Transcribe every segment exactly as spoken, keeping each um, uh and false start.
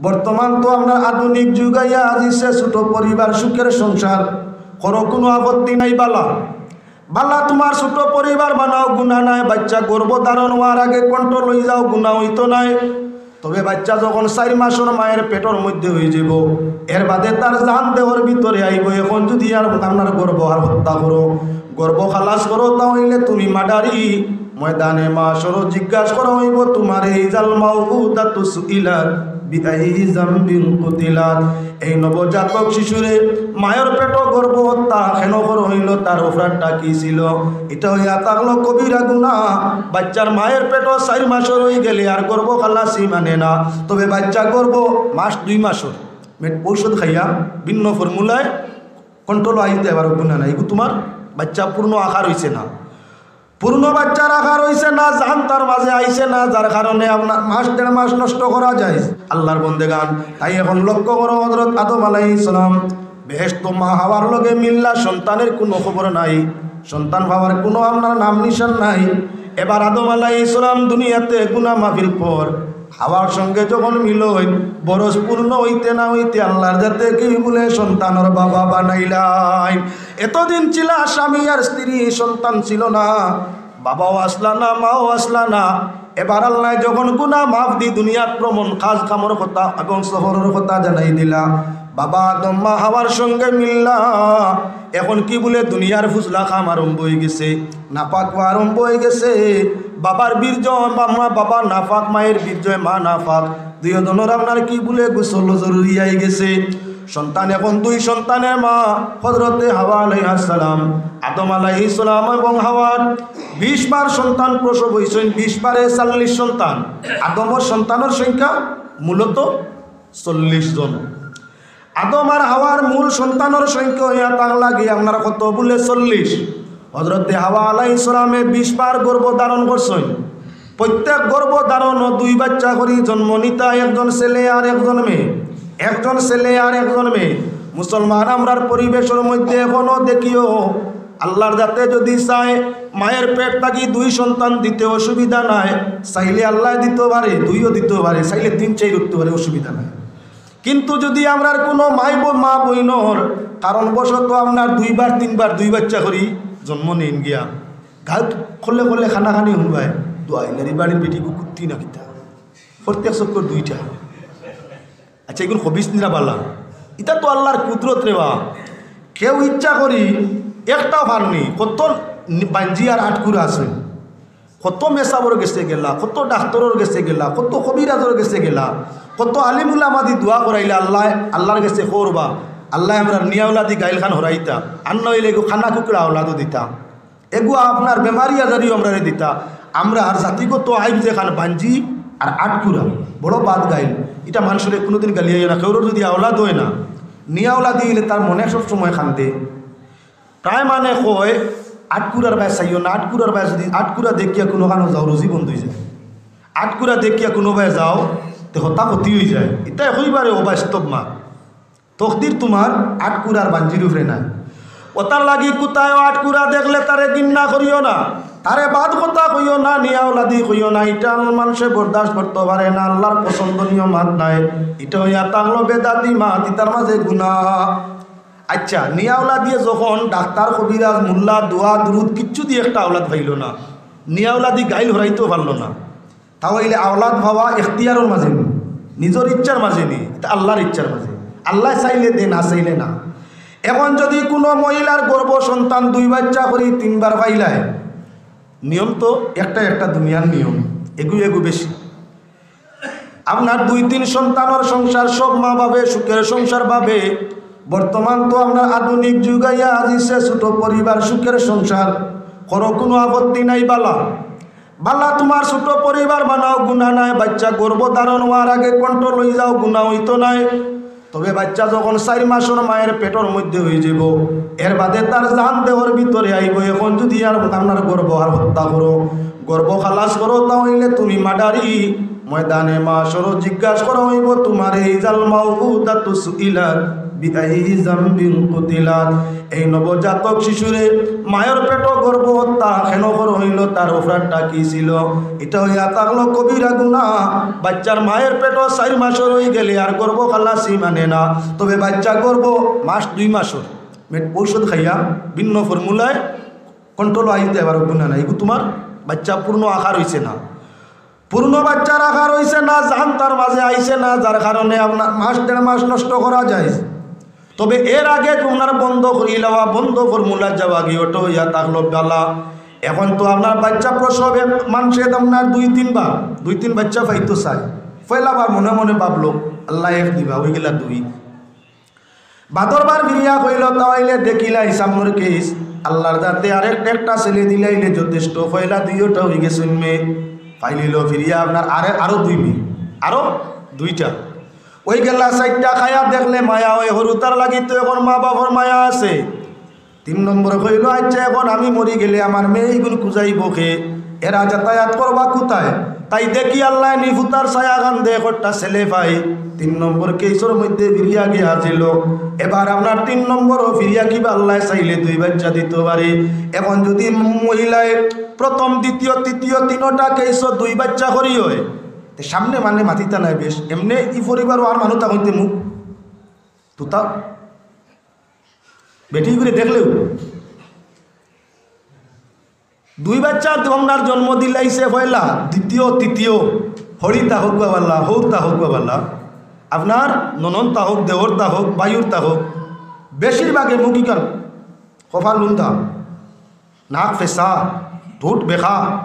বর্তমান তো আপনার আধুনিক যুগ আইয়া আজিছে, ছোট পরিবার সুখের সংসার, করো কোনো আপত্তি নাই, বালা। বালা, তোমার ছোট পরিবার বানাও, গুনা নাই, বাচ্চা গর্ভ ধারণ হওয়ার আগে কন্ট্রোল হয়ে যাও, গুনা হইতো নাই। তবে বাচ্চা যখন চাইর মাসর মায়ের পেটর মধ্যে হয়ে যাব, এর বাদে তার জান দেহর ভিতরে আইব। এখন যদি আর আপনার গর্ভ আর হত্যা করো, গর্ভ খালাস করো, তাহলে তুমি মার্ডারি। ময়দানে মাশরো জিজ্ঞাসা করা হইব তোমারে, ইযাল মাউউদাতু সুইলাত বিআইয়ি যামবিন কুতিলাত। এই নবজাতক শিশুরে মায়ের পেটো গর্ভ হত্যা কেন করা হইল, তার অপরাধটা কি ছিল? এটা হইয়া থাকলো কবিরা গুনা। বাচ্চার মায়ের পেটো চাইর মাসর হয়ে গেলে আর গর্ভ খালাসি মানে না। তবে বাচ্চা গর্ভ মাস দুই মাসর, মেট ঔষধ খাইয়া ভিন্ন ফর্মুলায় কন্ট্রোল আইতে পারো গুনা নাই। এগু তোমার বাচ্চা পূর্ণ আকার হইছে না, পূর্ণ বাচ্চার আকার হইছে না, জান তার মাঝে আইছে না, যার কারণে আপনার মাস দেড় মাস নষ্ট করা যায়। আল্লাহর বন্দেগান, তাই এখন লক্ষ্য করো, হযরত আদম আলাইহিস সালাম বেহেশতো মা হাওয়ার লগে মিললা, সন্তানের কোনো খবর নাই, সন্তান পাওয়ার কোনো আপনার নাম নিশান নাই। এবার আদম আলাইহিস সালাম দুনিয়াতে গুনা মাফির পর হাওয়ার সঙ্গে যখন মিলইন, বরস পূর্ণ হইতে না হইতে আল্লাহর জাতে কি বলে সন্তানর বাবা বানাইলাইন। এতদিন ছিলা স্বামী আর স্ত্রী, সন্তান ছিল না, বাবাও আসলা না, মাও আসলা না। এবার আল্লাহ যখন গুনা মাফ দি দুনিয়াত ভ্রমণ, কাজ কামর কথা এবং সফরর কথা জানাই দিলা, বাবা আদম মা হাওয়ার সঙ্গে মিললা। এখন কি বলে দুনিয়ার ফুজলা কাম আরম্ভ হয়ে গেছে, নাপাক হওয়া আরম্ভ হয়ে গেছে। বাবার বীর্য বাবা, বাবা নাপাক, মায়ের বীর্য মা নাপাক, দুইজনর আপনার কি বলে গোসল জরুরি আই গেছে। সন্তান এখন দুই সন্তানের মা, হযরতে হাওয়া আলাইহাস সালাম, আদম আলাইহিস সালাম এবং হাওয়ার বিশ বার সন্তান প্রসব হইছেন, বিশ বারে চল্লিশ সন্তান। আদমর সন্তানের সংখ্যা মূলত চল্লিশ জন। আদম আর হাওয়ার মূল সন্তানের সংখ্যা হইয়া তার লাগে আপনার কত বলে চল্লিশ। হযরতে হাওয়া আলাইহিস সালামে বিশ বার গর্ভ ধারণ করছেন। প্রত্যেক গর্ভ ধারণ দুই বাচ্চা করি জন্ম নিতা, একজন ছেলে আর একজন মেয়ে, একজন ছেলে আর একজন মেয়ে। মুসলমান আমরার পরিবেশর মধ্যে এখনো দেখিও, আল্লাহর জাতে যদি চায়, মায়ের পেট থাকি দুই সন্তান দিতে অসুবিধা নাই, চাইলে আল্লাহ দিতে পারে, দুইও দিতে পারে, চাইলে তিন চাইর উঠতে পারে, অসুবিধা নাই। কিন্তু যদি আমরার কোনো মাই ব-, মা বইনর কারণবশত আপনার দুইবার তিনবার দুই বাচ্চা করি জন্ম নেইন গিয়া, গাউত খলে খলে খানা খানি হুনবায়, দোয়াই নারী বাড়ির বেটি কুকুত্তি না কিতা, প্রত্যেক চক্কর দুইটা। আচ্ছা, এগুলো খবিস নিরা বালা, ইটা তো আল্লাহর কুদরত রে বা। কেউ ইচ্ছা করি একটাও ফারনি, কত নি-, বাঞ্জি আর আটকুরা আছে, কত মেসাবর গেছে গেলা, কত ডাক্তরর গেছে গেলা, কত কবিরাজর গেছে গেলা, কত আলিম উলামাদি দোয়া করাইলা, আল্লাহ, আল্লাহর গেছে করবা, আল্লাহ আমরা নিয়াওলাদি গাইল খান হরাইতা, আর না হইলে এগু খানা কুকুরা আওলাদও দিতা, এগু আপনার বেমারি আজারিও আমরারে দিতা। আমরা আর জাতিগত আইব যেখান বাঞ্জি আর আটকুরা, বড় বাদ গাইল, এটা মানুষরে কোনোদিন গালিয়াইও না। কেউর যদি আওলাদ হয় না, নিয়াওলাদি হইলে তার মনে সব সময় কান্দে। প্রায় মানে কয়, "আটকুরার বায় চাইও না, আটকুরার বায় যদি আটকুরা দেখিয়া কোনো কানো যাও, রুজি বন্ধ হয়ে যায়। আটকুরা দেখিয়া কোনো বায় যাও, তে হতা ক্ষতি হয়ে যায়।" এটা একেবারে অবাস্তব মাত। তকদির তোমার আটকুরার বাঞ্জির উপরে নাই। ওটার লাগি কোথায় আটকুরা দেখলে তারে ঘিন্না করিও না, তারে বাদ কথা কইও না, নিয়াওলাদি কইও না, এটা মানুষে বরদাস্ত করতে পারে না, আল্লাহর পছন্দনীয় মাত নাই। এটা হইয়া থাকলো বেদাতি মাত, ইতার মাঝে গুনা। আচ্ছা, নিয়াওলাদিয়ে যখন ডাক্তার, কবিরাজ, মোল্লা, দোয়া, দুরুদ কিচ্ছু দিয়ে একটা আওলাদ পাইল না, নিয়াওলাদি গাইল হরাইতেও পারলো না, তাও হইলে আওলাদ পাওয়া এখতিয়ারর মাঝে নি, নিজর ইচ্ছার মাঝে নি, এটা আল্লাহর ইচ্ছার মাঝে। আল্লাহ চাইলে দে, না চাইলে না। এখন যদি কোনো মহিলার গর্ভ সন্তান দুই বাচ্চা করি তিনবার পাইলায়, নিয়ম তো একটা একটা দুনিয়ার নিয়ম, এগু এগু বেশি। আপনার দুই তিন সন্তানের সংসার, সব মা বাপে সুখের সংসার ভাবে। বর্তমান তো আপনার আধুনিক যুগ আইয়া আজিছে, ছোট পরিবার সুখের সংসার, করো কোনো আপত্তি নাই, বালা। বালা, তোমার ছোট পরিবার বানাও, গুনা নাই, বাচ্চা গর্ভ ধারণ হওয়ার আগে কন্ট্রোল হয়ে যাও, গুনা হইতো নাই। তবে বাচ্চা যখন চাইর মাসর মায়ের পেটর মধ্যে হয়ে যাব, এর বাদে তার জান দেহর ভিতরে আইব। এখন যদি আর আপনার গর্ভ আর হত্যা করো, গর্ভ খালাস করো, তাহলে তুমি মার্ডারি। ময়দানে মাশরো জিজ্ঞাসা করা হইব তোমারে, ইযাল মাউউদাতু সুইলাত বিআইয়ি যামবিন কুতিলাত। এই নবজাতক শিশুরে মায়ের পেটো গর্ভ হত্যা কেন করা হইল, তার অপরাধটা কি ছিল? এটা হইয়া থাকলো কবিরা গুনাহ। বাচ্চার মায়ের পেটো চার মাসর হয়ে গেলে আর গর্ভ খালাসি মানে না, তবে বাচ্চা গর্ভ মাস দুই মাসর মেট ঔষধ খাইয়া ভিন্ন ফর্মুলায় কন্ট্রোল আইতে পারো গুণা নাই, এগু তোমার বাচ্চা পূর্ণ আকার হইছে না। পূর্ণ বাচ্চার আকার হইছে না, জান তার মাঝে আইছে না, যার কারণে আপনার মাস দেড় মাস নষ্ট করা যায়। তবে এর আগে আপনার বন্ধ করি লওয়া, বন্ধ ফর্মুলা যাওয়া গিয়ে ওটা হইয়া থাকলো গালা। এখন তো আপনার বাচ্চা প্রসবে মানষে আপনার দুই তিনবার, দুই তিন বাচ্চা পাইতো চায়। পয়লা বার মনে মনে ভাবলো, "আল্লাহ এক দিবা, ওই গেলা দুই।" বাদর বার ফিরিয়া কইল, "তাইলে দেখিলাই সামনের কেস, আল্লাহর যাতে আরেক একটা ছেলে দিলাইলে যথেষ্ট, পয়লা দুইটা হয়ে গেছে মেয়ে।" পাইলিল ফিরিয়া আপনার আরে, আরো দুই মেয়ে, আরো দুইটা। ওই গেলা চারটা খায়া দেখলে মায়া হয়, হুরুতার লাগি তো এখন মা বাবার মায়া আছে। তিন নম্বর কইল, "আচ্ছা, এখন আমি মরি গেলে আমার মেয়ে ইগুন কুজাইব কে? এরা যাতায়াত করবা কোথায়?" তাই দেখি আল্লাহ নিফুতার ছায়া কান্দে একটা ছেলে পাই। তিন নম্বর কেসর মধ্যে ফিরিয়া গিয়া হাজির লোক। এবার আপনার তিন নম্বরও ফিরিয়া কিবা আল্লাহ চাইলে দুই বাচ্চা দিতে পারে। এখন যদি মহিলায় প্রথম, দ্বিতীয়, তৃতীয় তিনোটা কেসও দুই বাচ্চা করি হয়, তে সামনে মানে মাতিতা নাই বেশ, এমনি ই পরিবারও আর মানুষ তখন মুখ তুতা বেটি করে দেখলেও দুই বাচ্চা আপনার জন্ম দিলাইছে পয়লা, দ্বিতীয়, তৃতীয়, হরিতা হোক বাবাল্লা, হৌরতা হোক বাবাল্লা, আপনার নননতা হোক, দেওরতা হোক, বায়ুরতা হোক, বেশিরভাগে মুখিকার কপাল লুন্দা, নাক ফেসা, ঠোঁট বেখা,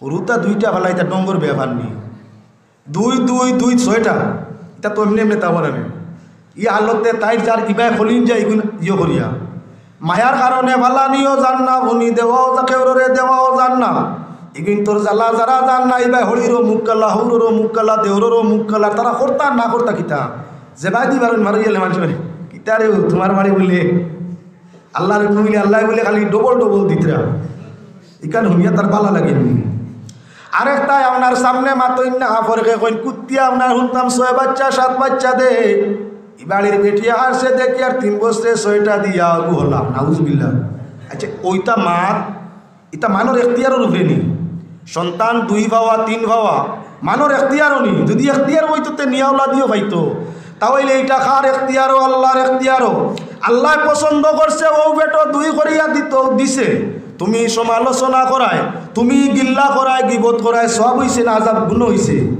হুরুতা দুইটা ফালাইতা ডঙ্গর ব্যাপার নি। দুই, দুই, দুই, ছয়টা। এটা তো এমনি এমনি তা বলে না। ই হালতে তাইর যার ইবায় খলিন যায় ইগুন ইয়ে করিয়া। মায়ার কারণে ফালানিও জান না, ভুনি দেওয়াও যা কেউরে দেওয়াও জান না। ইগুন তোর জ্বালা যারা জান না, ইবায় হরিরও মুখ কালা, হৌররও মুখ কালা, দেওররও মুখ কালা, তারা করতা না করতা কিতা? যে বাই দুই বারো মারি গেলে মানুষ মানে, "কিতা রে, তোমার বাড়ি বলে?" আল্লাহর হুকুম অইলে আল্লাহ বলে খালি ডবল ডবল দিতরা। ইখান হুনিয়া তার ভালা লাগেনি। আরেকটায় আপনার সামনে মাতইন না, ফরকে কইন, "কুত্তি আপনার হুনতাম ছয় বাচ্চা, সাত বাচ্চা দে। ই বাড়ির বেটিয়ে হারছে দেখি আর তিন বছরে ছয়টা দিয়া আগু হলাম।" নাউজুবিল্লাহ। আচ্ছা, ওইটা মাত, ইটা মানর এখতিয়ারর উপরে নি। সন্তান দুই পাওয়া, তিন পাওয়া, মানর এখতিয়ারও নি। যদি এখতিয়ার হইতো, তে নিয়াওলা দিও পাইতো। তাহলে এটা কার এখতিয়ারও? আল্লাহর এখতিয়ারও। আল্লাহ পছন্দ করছে, ও বেটো দুই করিয়া দিত, দিছে। তুমি সমালোচনা করায়, তুমি গিল্লা করায়, গিবত করায়, সব হইছে না আজাব গুণ হইছে?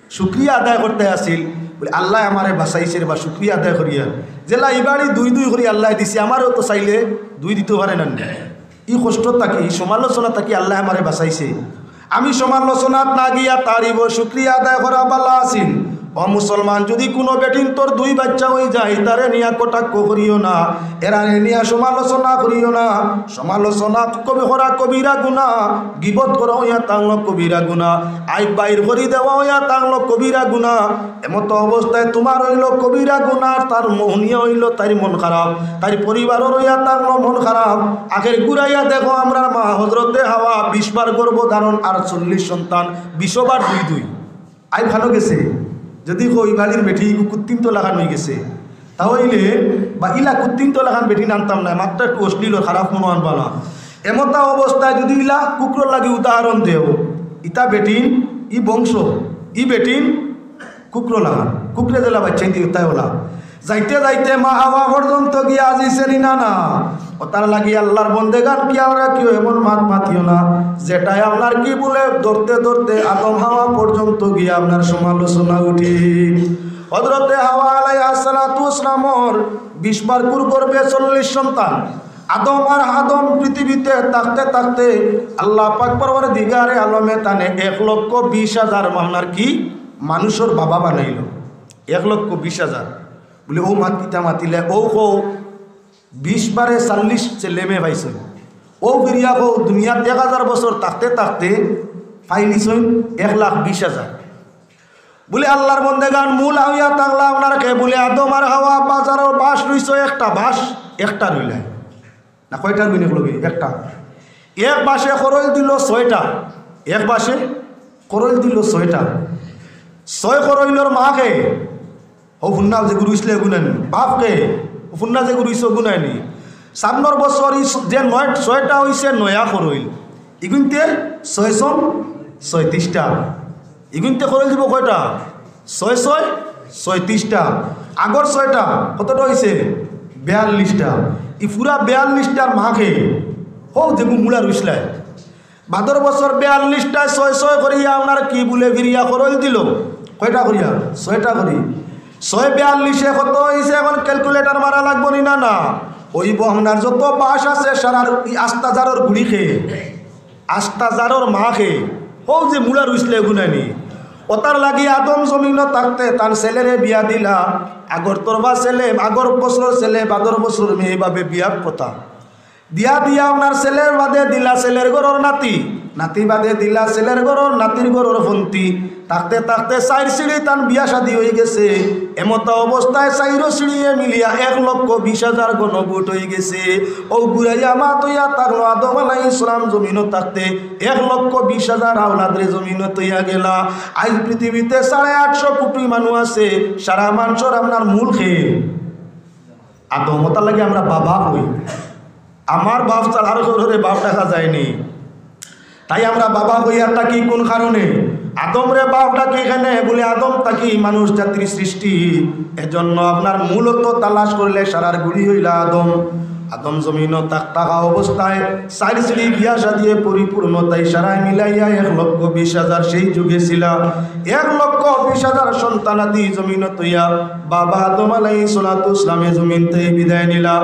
শুকরিয়া আদায় করতে আসিল, বলে, "আল্লাহ আমারে বাঁচাইছে রে বা, শুকরিয়া আদায় করিয়া। যেলা ইবাড়ি দুই দুই করি আল্লাহ দিছে, আমারেও তো চাইলে দুই দিতে পারে না নি?" ই কষ্ট থাকি, ই সমালোচনা থাকি আল্লাহ আমারে বাঁচাইছে। আমি সমালোচনাত না গিয়া তারিব শুকরিয়া আদায় করা ভালা আছিল। ও মুসলমান, যদি কোনো বেটিন তোর দুই বাচ্চা হয়ে যায়, তারে নিয়া কটাক্ষ করিও না, এরারে নিয়া সমালোচনা করিও না। সমালোচনা কবি করা কবিরা গুনা, গিবত করা হইয়া থাকলো কবিরা গুনা, আইব বাইর করি দেওয়া হইয়া থাকলো কবিরা গুনা। এমত অবস্থায় তোমার হইল কবিরা গুনা, তার মোহনিয়া হইল তার মন খারাপ, তার পরিবারও রইয়া থাকলো মন খারাপ। আখের ঘুরাইয়া দেখো, আমরা মা হজরতে হাওয়া বিশ বার গর্ভধারণ আর চল্লিশ সন্তান, বিশ বার দুই দুই। আইব খানো গেছে, যদি কই বাড়ির বেটি কুত্তিন তো লাগান হয়ে গেছে, তা হইলে বা ইলা কুত্তিন তো লাগান বেটি নানতাম না, মাত্র একটু অশ্লীল খারাপ মনো আনবা না। এমতা অবস্থায় যদি ইলা কুকুরর লাগি উদাহরণ দেও, ইতা বেটিন, ই বংশ, ই বেটিন কুকুর লাগান, কুকুরে দিলা বাচ্চা দিয়ে তাই ওলা। যাইতে যাইতে মা হাওয়া পর্যন্ত গিয়া আজি সেরি না না। ও তার লাগি আল্লাহর বন্দেগান কি আমরা কেউ এমন মাত মাতিও না, যেটাই আপনার কি বলে ধরতে ধরতে আদম হাওয়া পর্যন্ত গিয়া আপনার সমালোচনা উঠি। হজরতে হাওয়া আলাইহাস সালাতু ওয়াস সালামর বিশ বার কুর করবে চল্লিশ সন্তান। আদম আর আদম পৃথিবীতে থাকতে থাকতে আল্লাহ পাক পরওয়ারদিগারে আলমে তানে এক লক্ষ বিশ হাজার আপনার কি মানুষর বাবা বানাইল। এক লক্ষ বিশ হাজার। বলে, "ও মাত কিতা মাতিলে, ও কো বিশ বারে চল্লিশ ছেলে মেয়ে পাইছইন। ও ফিরিয়া কো দুনিয়াত এক হাজার বছর থাকতে থাকতে পাইলিছইন এক লাখ বিশ হাজার।" বলে, "আল্লাহর বন্দেগান, মূল আউয়া তাংলা আপনার কে?" বলে, "আদম আর হাওয়া বাজারর বাঁশ রইছে একটা, বাঁশ একটা রইলাই।" না, কয়টা রইন এক লগে? একটা। এক বাঁশে খরচ দিল ছয়টা, এক বাঁশে খরচ দিল ছয়টা। ছয় খরচর মাকে ও ফুন্না যেগু রুইছলা এগু নানি? বাফ কে? ও ফুন্না যেগু রুইছে অগু নানি? সামনর বছর ই স-, যে নয়, ছয়টা অইছে নয়া খরইল, ইগুনতে ছয় ছং ছয়ত্রিশটা। ইগুনতে খরইল দিবো কয়টা? ছয় ছয় ছয়ত্রিশটা। আগর ছয়টা কতটা অইছে? বিয়াল্লিশটা। ই পুরা বিয়াল্লিশটার মাখে হউ যেগু মুলা রুইছলায়, বাদর বছর বিয়াল্লিশটায় ছয় ছয় করিয়া আপনার কিবুলে ফিরিয়া খরইল দিলো। কয়টা করিয়া? ছয়টা করি। ছয় বিয়াল্লিশে কত অইছে? এখন calculator মারা লাগবো নি না? না, অইবো আপনার যত বাশ আছে সারার ই আস্তা জারর গুড়ি খেয়ে, আস্তা জারর মাখে হউ যে মুলা রুইছলা এগু নানি। অতার লাগি আদম জমিনো থাকতে তান ছেলেরে বিয়া দিলা, আগর তরফা ছেলে, আগর বছর ছেলে, বাদর বছর মেয়ে, এইভাবে বিয়ার কথা। বিয়া দিয়া আপনার ছেলের বাদে দিলা ছেলের ঘরর নাতি, নাতি বাদে দিলা ছেলের ঘরর নাতির ঘরর ফন্তি। থাকতে থাকতে চাইর সিঁড়ি তান বিয়া শাদি অইগেছে। এমতা অবস্থায় চাইরো সিঁড়িয়ে মিলিয়া এক লক্ষ বিশ হাজার গণভোট অইগেছে। অউ ঘুরাইয়া মাত অইয়া থাকলো আদম আলাইহিস সালাম জমিনো থাকতে এক লক্ষ বিশ হাজার আওলাদরে জমিনো থইয়া গেলা। আইজ পৃথিবীতে সাড়ে আটশো কোটি মানুষ আছে, সারা মানষর আপনার মূল কে? আদম। অতার লাগি আমরা বাবা কই। আমার বাফ ছাড়া আর কেউরে বাফ ডাকা যায়নি। তাই আমরা বাবা কইয়ার থাকি কুন কারণে? আদমরে বাফ ডাকি কেনে? বুলে আদম থাকি মানুষ জাতির সৃষ্টি। এজন্য আপনার মূলত তালাশ করলে সারার গুড়ি অইলা আদম। আদম জমিনো থাক-, থাকা অবস্থায় চাইর সিঁড়ি বিয়া শাদিয়ে পরিপূর্ণ, তাই সারায় মিলাইয়া এক লক্ষ বিশ হাজার সেই যুগে ছিলা। এক লক্ষ বিশ হাজার সন্তানাদি জমিনো থইয়া বাবা আদম আলাইহিস সালাতু ওয়াস সালামে জমিন থাকি বিদায় নিলা।